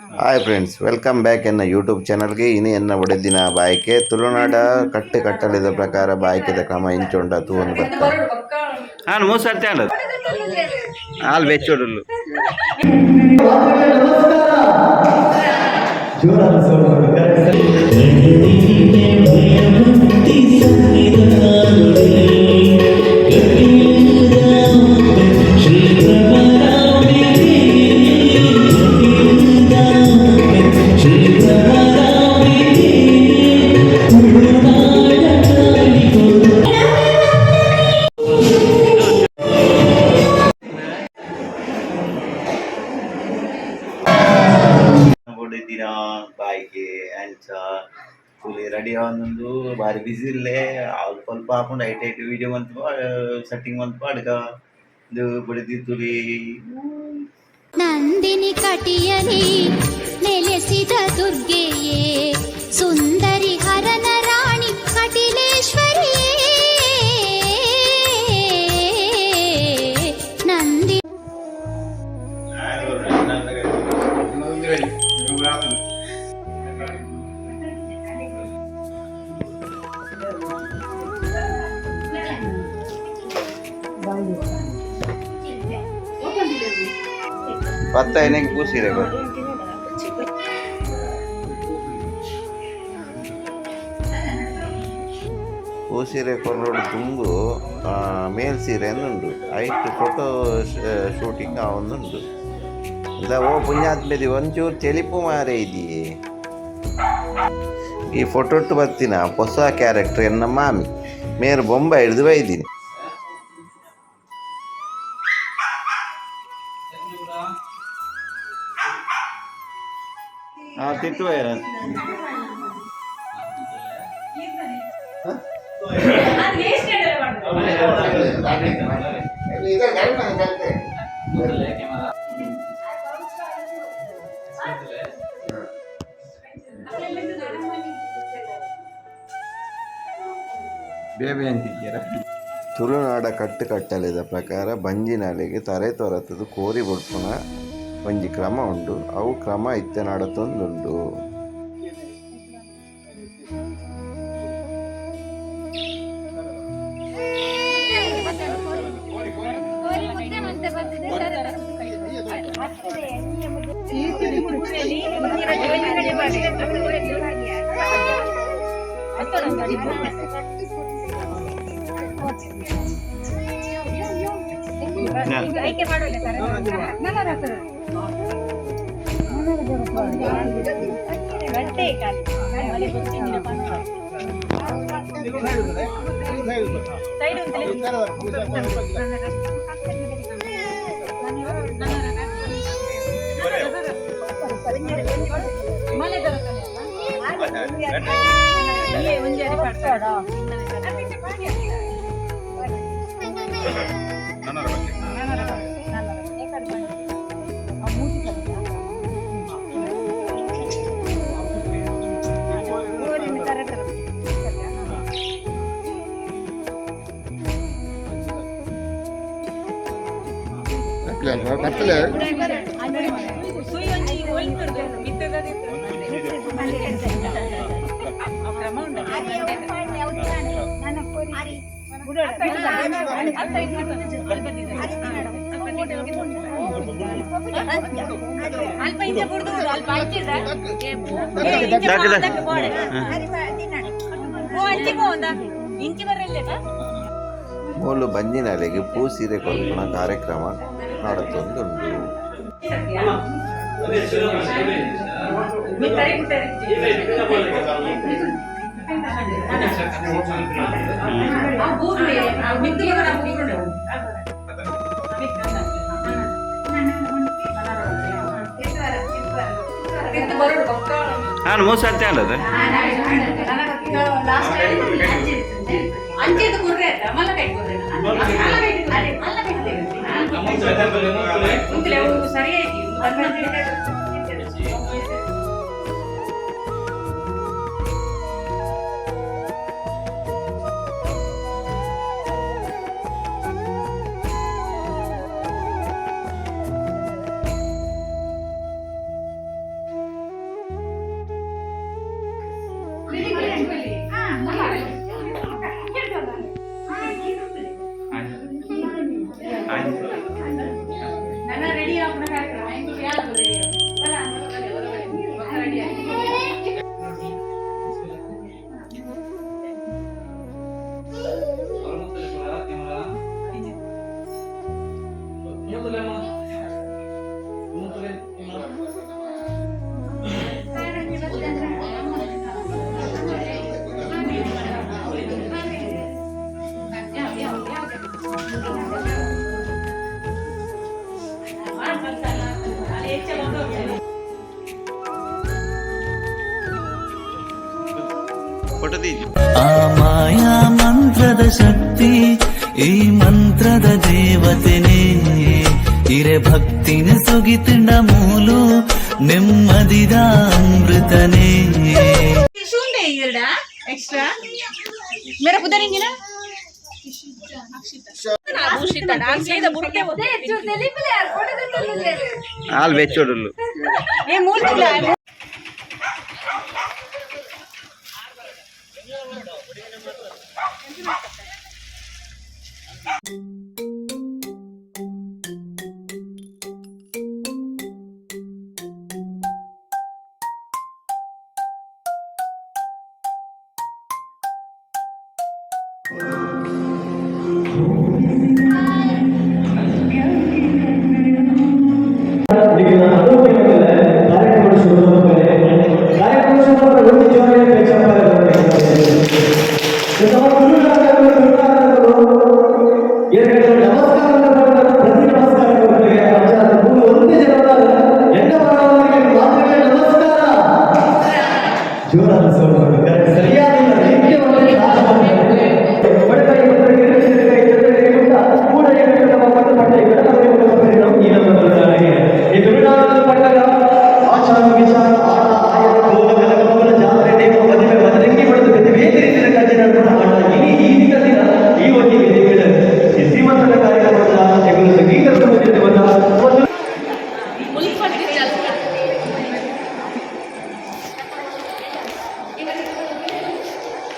Hi friends, welcome back ಎನ್ನ YouTube ಚಾನಲ್ಗೆ. ಇನಿ ಎನ್ನ ಒಡೆದಿನ ಬಾಯಕೆ ತುಳುನಾಡ ಕಟ್ಟು ಕಟ್ಟಳೆದ ಪ್ರಕಾರ ಬಾಯಕೆದ ಕ್ರಮ ಇಂಚೊಂಡ ತೂವೊಂದು ಬರ್ತ. ಹಾಂ, ಮೂರು ಸರ್ತಿ ಆಂಡ ಹಾಲು ಬೆಚ್ಚೋಡುಲ್ಲು. ಜೋರಾದ ಸೌಂಡ್ ಕೊಡಿ, correct. ಬೊಡೆದಿನ ಬಾಯ್ಗೆ ಅಂಚ ತುಲೆ ರೆಡಿ ಆವೊಂದುಂಡು. ಬಾರಿ ಬಿಸಿ ಇಲ್ಲೆ. ಅಲ್ಪ ಅಲ್ಪ ಆಪುಂಡು. ಐಟ್ ಐಟ್ ವೀಡಿಯೋ ಮಲ್ತ್ ಸೆಟ್ಟಿಂಗ್ ಮಲ್ತ್ ಪಾಡ್ಗ. ಇಂದು ಬೊಡೆದಿ ತುಲಿ. ನಂದಿನಿ ಕಟಿಯಲಿ ನೆಲೆಸಿದ ದುರ್ಗೆಯೇ, ಸುಂದರಿ ಹರನ ರಾಣಿ ಕಟಿಲೇಶ್ವರಿಯೇ, ನಂದಿ ಪತ್ತ ಎಣ್ಣೆಗೆ ಪೂಸಿರೆ. ಪೂಸೀರೆ ಕೊರೊಡು ದುಂಬು ಮೇಲ್ ಸೀರೆ ಉಂಡು. ಐಟ್ ಫೋಟೋ ಶೂಟಿಂಗ್ ಆವೊಂದುಂಡು. ಇಂದ ಓ ಪುಣ್ಯಾತ್ಮೆದಿ, ಒಂಚೂರು ತೆಲಿಪು ಮಾರೆ ಇದಿ. ಈ ಫೋಟೋಟ್ಟು ಬತ್ತಿನ ಹೊಸ ಕ್ಯಾರೆಕ್ಟರ್ ಎನ್ನ ಮಾಮಿ. ಮೇರ್ ಬೊಂಬೈ ಹಿಡ್ದು ಬೈದಿನಿ. ಹಾಂ, ತಿತ್ತು. ಬೇಬೆ ಅಂತಿದ್ದೀರಾ? ತುಳುನಾಡ ಕಟ್ಟು ಕಟ್ಟಲೆದ ಪ್ರಕಾರ ಬಂಜಿನಾಲೆಗ್ ತರೆ ತೊರತುದು ಕೋರಿ ಬುಡ್ಪುನ ಒಂಜಿ ಕ್ರಮ ಉಂಡು. ಅವು ಕ್ರಮ ಇತ್ತೆ ನಡತೊಂದುಂಡು. ಮೂಲು ಬಂಜಿನಾಲೆಗ್ ಪೂಸೀರೆ ಕೊರ್ಪುನ ಕಾರ್ಯಕ್ರಮ ನಡತೊಂದುಂಡು. ಹಾಂ, ಮೂರು ಸರ್ತಿ ಆಂಡದ. ಅಂಚೆದು ಕುರ್ರೆ ಆಯ್ತಾ? ಮಲ್ಲ ಕೈ ಕುರ್ರೆ ಮಲ್ಲ ಕೈ ಸರಿ ಆಯ್ತು. ಫೋಟೋ ದೀಜಿ. ಆ ಮಾಯಾ ಮಂತ್ರದ ಶಕ್ತಿ, ಈ ಮಂತ್ರದ ದೇವತೆನೇ. ಇರೆ ಭಕ್ತಿನ ಸುಗಿತಿಂಡ ಮೂಲು ನೆಮ್ಮದಿದ ಅಮೃತನೇ. ಎಕ್ಸ್ಟ್ರಾ ಮೇರಾ ಪುದರಿಂಗಿನ. ಆಲ್ ಬೆಚ್ಚೋಡುಲ್ಲು. ಏ ಮೂರ್ತಿಲ್ಲ. ಕಾರ್ಯಕ್ರಮ ಶುರು ಕಾರ್ಯಕ್ರಮ ಶುರು. ಒಂದು ಜೋರಾಗಿ ಕೈ ಚಪ್ಪಾಳೆ ಬರಬೇಕು. ನಮ್ಮ ಗುರುಗಳಾದ ಎರಡು ನಮಸ್ಕಾರ. ಪ್ರತಿ ನಮಸ್ಕಾರ ಒಂದೇ ಜನರ ಎಲ್ಲ ಮಾತ್ರ ನಮಸ್ಕಾರ. ಜೋರಾದ ಸೌಂಡ್. ಸರಿಯಾದ ರೀತಿಯ. ಈ ತುಳುನಾಡದ ಪಟ್ಟಣ ಆಚಾರ ವಿಚಾರ, ಆಟ ಆಯನ ಕೋಲ ಕನಕಮಂಗಲ ಜಾತ್ರೆ, ನೇಮ, ಮದುವೆ, ಮದರಂಗಿ ಬಡಿದು ಬೇರೆ ಬೇರೆ ರೀತಿಯ ಕಜ್ಜೆ ನಡ್ಕೊಂಡು ಆಟ. ಇಡೀ ಈ ದಿನ ದಿನ ಈ ಒಂದು ವೇದಿಕೆ ಈ ಶ್ರೀಮಂತನ ಕಾರ್ಯಕ್ರಮದ ತೆಗೆದು ಸಂಗೀತ ಒಂದು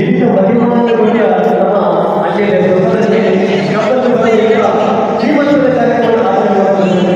ಇಂಥ ಮಹಿಮಾನ ಗುಡಿಯ ನಮ್ಮ ಅಲ್ಲಿಯ ಗಮ್ಮತ್ತು ಬರೆಯ ಶ್ರೀಮಂತದ ಕಾರ್ಯಕ್ರಮ ಆಚರಣೆ ಮಾಡ್ತಾರೆ.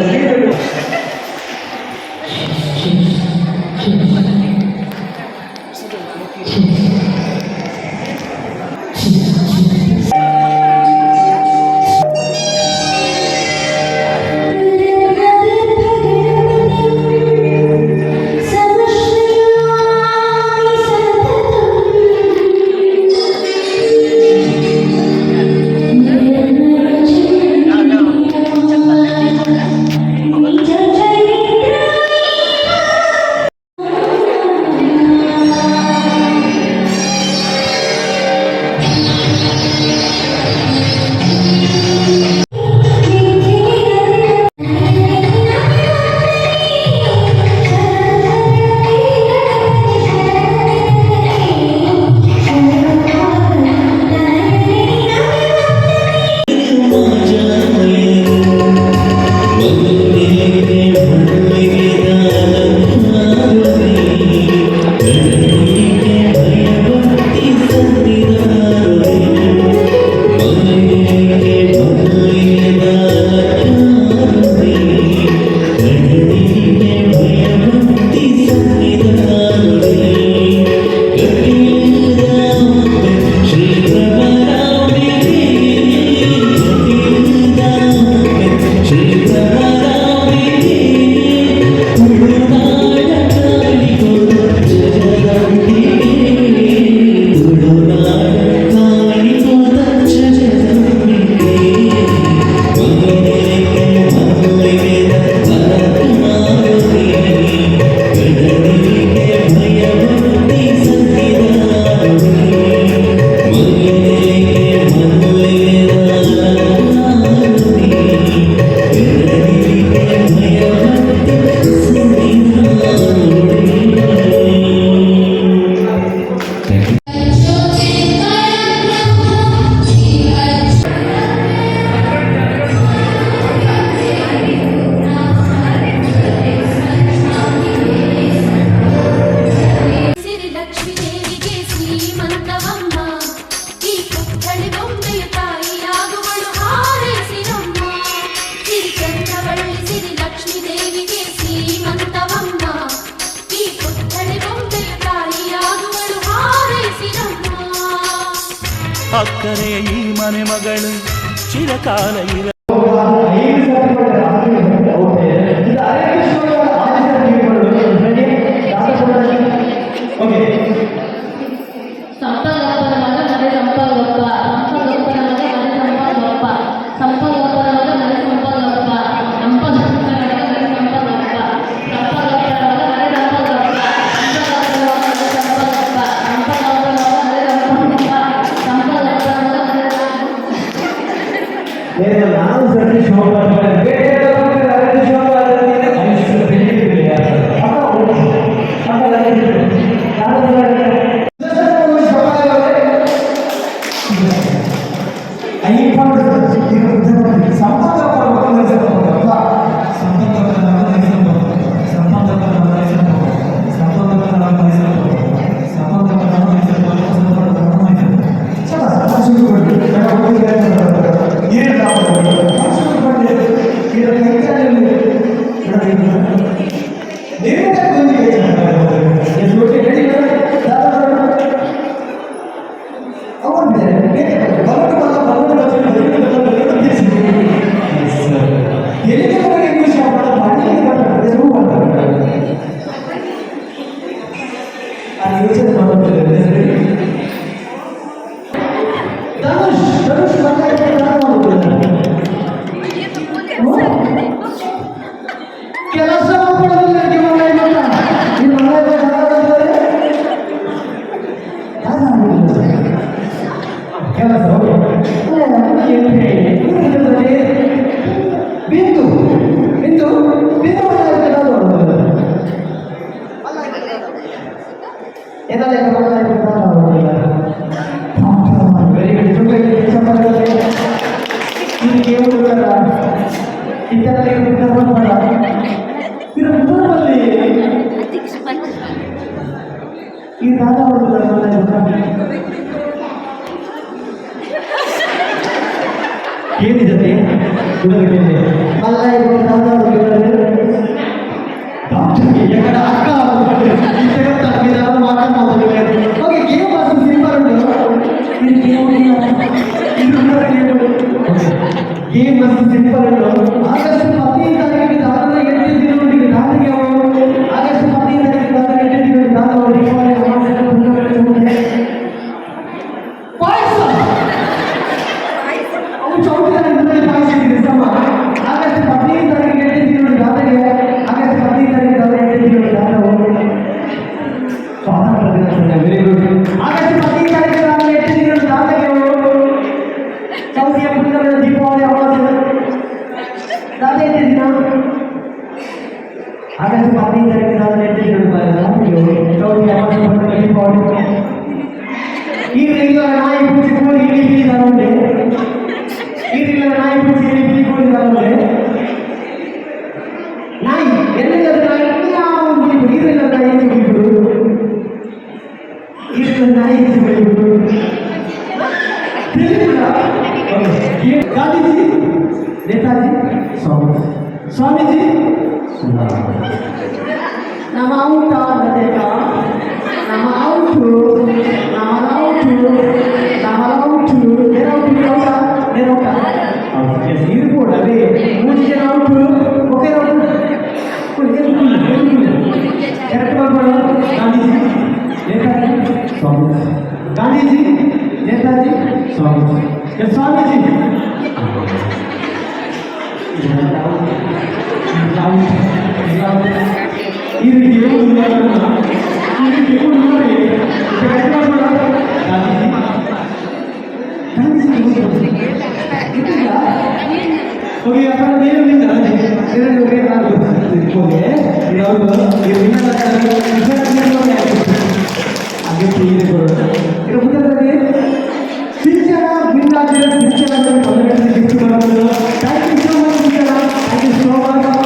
ಸಿರಿ ಲಕ್ಷ್ಮೀ ದೇವಿಗೆ ಶ್ರೀಮಂತವಮ್ಮ, ಈ ಪುತ್ಥಳಿ ಬೊಂಬೆಯ ತಾಯಿಯಾಗುವಳು ಹಾರೈಸಿರಮ್ಮ. ಸಿರಿ ಚಂದ್ರವಳ್ಳಿ ಸಿರಿ ಲಕ್ಷ್ಮೀ ದೇವಿಗೆ ಶ್ರೀಮಂತವಮ್ಮ, ಈ ಪುತ್ಥಳಿ ಬೊಂಬೆಯ ತಾಯಿಯಾಗುವಳು ಹಾರೈಸಿರಮ್ಮ. ಅಕ್ಕರೆಯ ಈ ಮನೆ ಮಗಳು ಚಿರಕಾಲ ಇರ ಐದು ಸರ್ತಿ ಓಕೆ. ಇದು ಹರೇ ಕೃಷ್ಣ ಆರು ಸರ್ತಿ. ರೆಡಿ? ಓಕೆ. ಸಂಪಗಪ್ಪನ ಮಗ ಮನೆ ಸಂಪಗಪ್ಪ, ಸಂಪಗಪ್ಪನ ಮಗ ಮನೆ ಸಂಪಗಪ್ಪ, ಸಂಪಗಪ್ಪನ ಮಗ ಮನೆ ಸಂಪಗಪ್ಪ, ಸಂಪಗಪ್ಪನ ಮಗ ಮನೆ ಸಂಪಗಪ್ಪ, ಸಂಪಗಪ್ಪನ ಮಗ ಮನೆ ಸಂಪಗಪ್ಪ, ಸಂಪಗಪ್ಪನ ಮಗ ಮನೆ ಸಂಪಗಪ್ಪ, ಸಂಪಗಪ್ಪನ ಮಗ ಮನೆ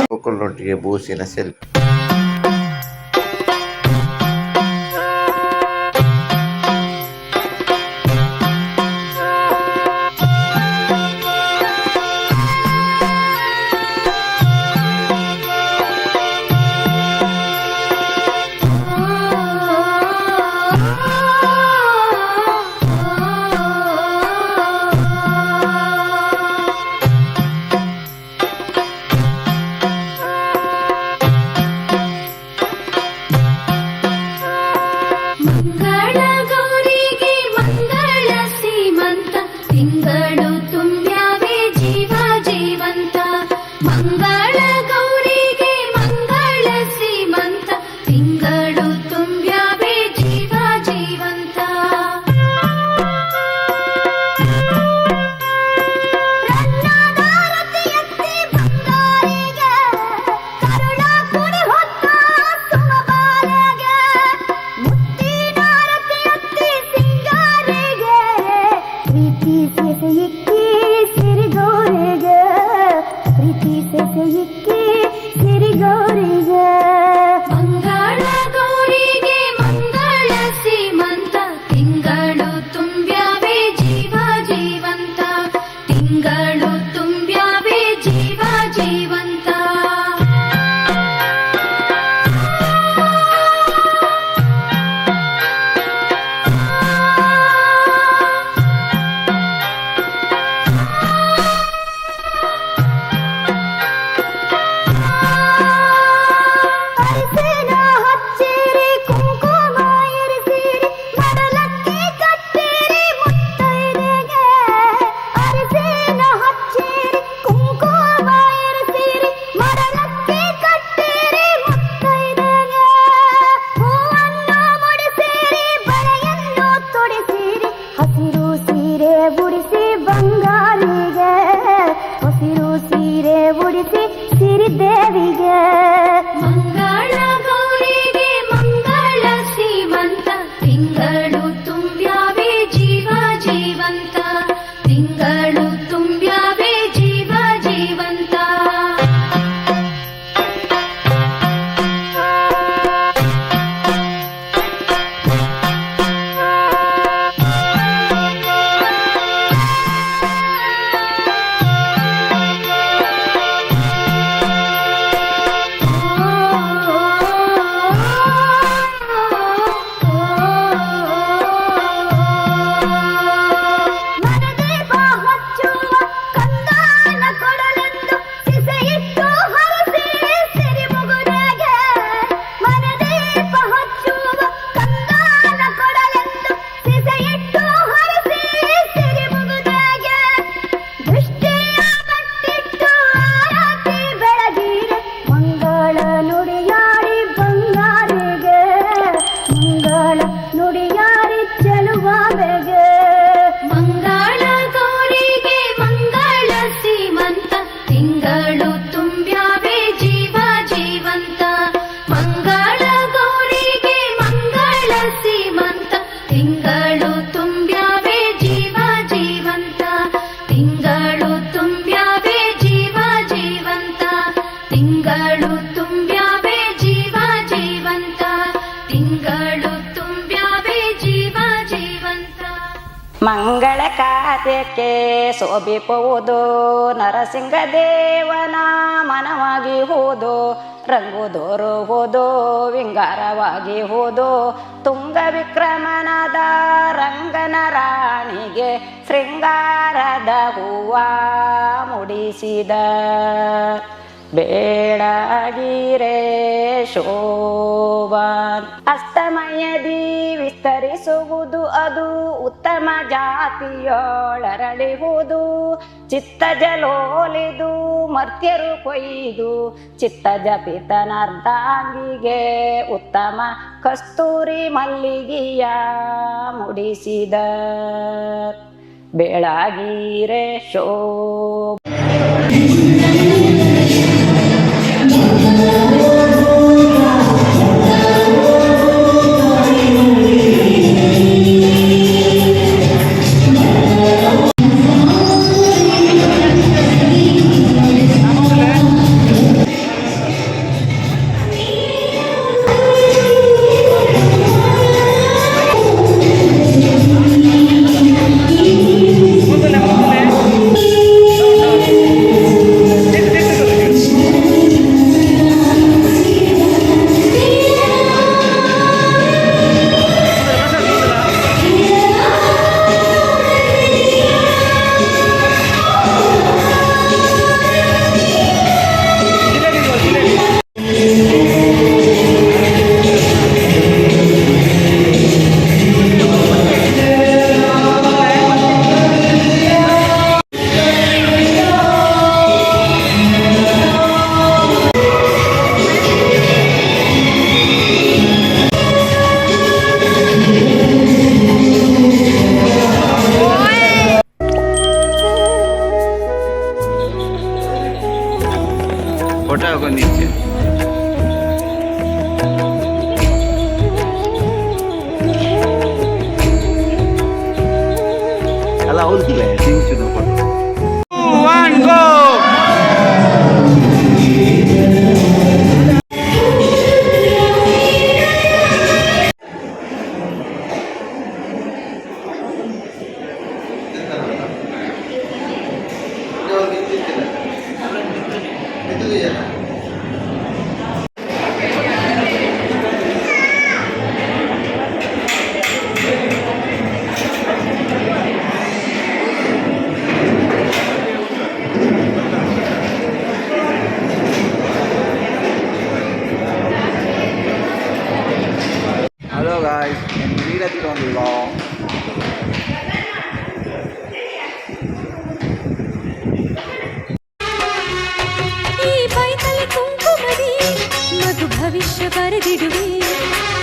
ಜೋಕುಲ್ನೊಟ್ಟಿಗೆ ಬೂಸಿನ ಸೆಲ್ಫಿ. ಮಂಗಳ ಕಾರ್ಯಕ್ಕೆ ಶೋಭಿಪುವುದು ನರಸಿಂಹ ದೇವನ ಮನವಾಗಿ ಹೋದು ರಂಗು ದೋರುವುದು ವಿಂಗಾರವಾಗಿ ಹೋದು ತುಂಗ ವಿಕ್ರಮನದ ರಂಗನ ರಾಣಿಗೆ ಶೃಂಗಾರದ ಹೂವ ಮುಡಿಸಿದ ಬೇಡಗಿರೇ ಶೋಭಾನ್. ಅಸ್ತಮಯದಿ ವಿಸ್ತರಿಸುವುದು ಅದು ಉತ್ತಮ ಜಾತಿಯೋಳರಳಿಹುದು ಚಿತ್ತ ಜಲೋಲಿದು ಮರ್ತ್ಯರು ಕೊಯ್ದು ಚಿತ್ತಜ ಪಿತನರ್ಧಾಂಗಿಗೆ ಉತ್ತಮ ಕಸ್ತೂರಿ ಮಲ್ಲಿಗೆಯ ಮುಡಿಸಿದ ಬೆಳಗಿರೆ ಶೋ. ಫೋಟೋ ಹಾಕೊಂಡಿದ್ದೆ. ಅಲ್ಲ, ಹೌದಿಲ್ಲ, ತಿಂಚುದು photo. One go. Hello guys, ವೀರತಿರೊಂದುಲ್ಲ. ಈ ಬೈತಲೆ ಕುಂಕುಮದಿ ಮಗು ಭವಿಷ್ಯ ಬರೆದಿಡುವೆ,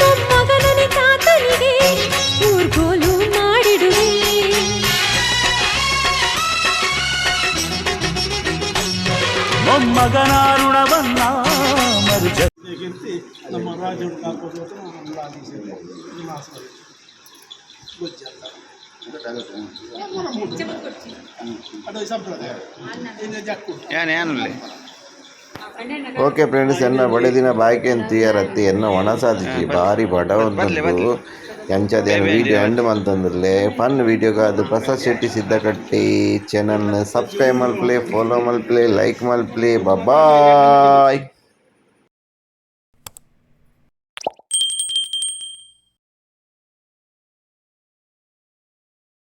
ಮೊಮ್ಮಗನನೆ ತಾತನಿಗೆ ಊರ್ಗೋಲು ಮಾಡಿಡುವೆ. ಮೊಮ್ಮಗನಾರುಣವನ್ನ ಮರುಜ ನಮ್ಮ ರಾಜ್ಯ ಕಾಕೋದು ನಮ್ಮ ರಾಜ್ಯ ಅದು ಸಂಪ್ರದಾಯ ಇನ್ನು ಜಕ್ಕು. ಏನ್ ಏನುಲ್ಲೆ. ಓಕೆ ಫ್ರೆಂಡ್ಸ್, ಎನ್ನ ಬಡೆದಿನ ಬಾಯ್ಕೆ ಅಂತ ಎನ್ನ ಒಣಸಾದಿಜಿ ಬಾರಿ ಬಡವಂತದ್ದು ಎಂಚದೇನು ವೀಡಿಯೋ ಎಂಡ್ ಮಂತಂದಿರ್ಲೆ. ಫನ್ ವೀಡಿಯೋಗಾದು ಪ್ರಸಾದ್ ಶೆಟ್ಟಿ ಸಿದ್ದಕಟ್ಟಿ ಚಾನಲ್ನ ಸಬ್ಸ್ಕ್ರೈಬ್ ಮಲ್ಪಲೆ, ಫಾಲೋ ಮಲ್ಪಲೆ, ಲೈಕ್ ಮಲ್ಪಲೆ. ಬಾಯ್.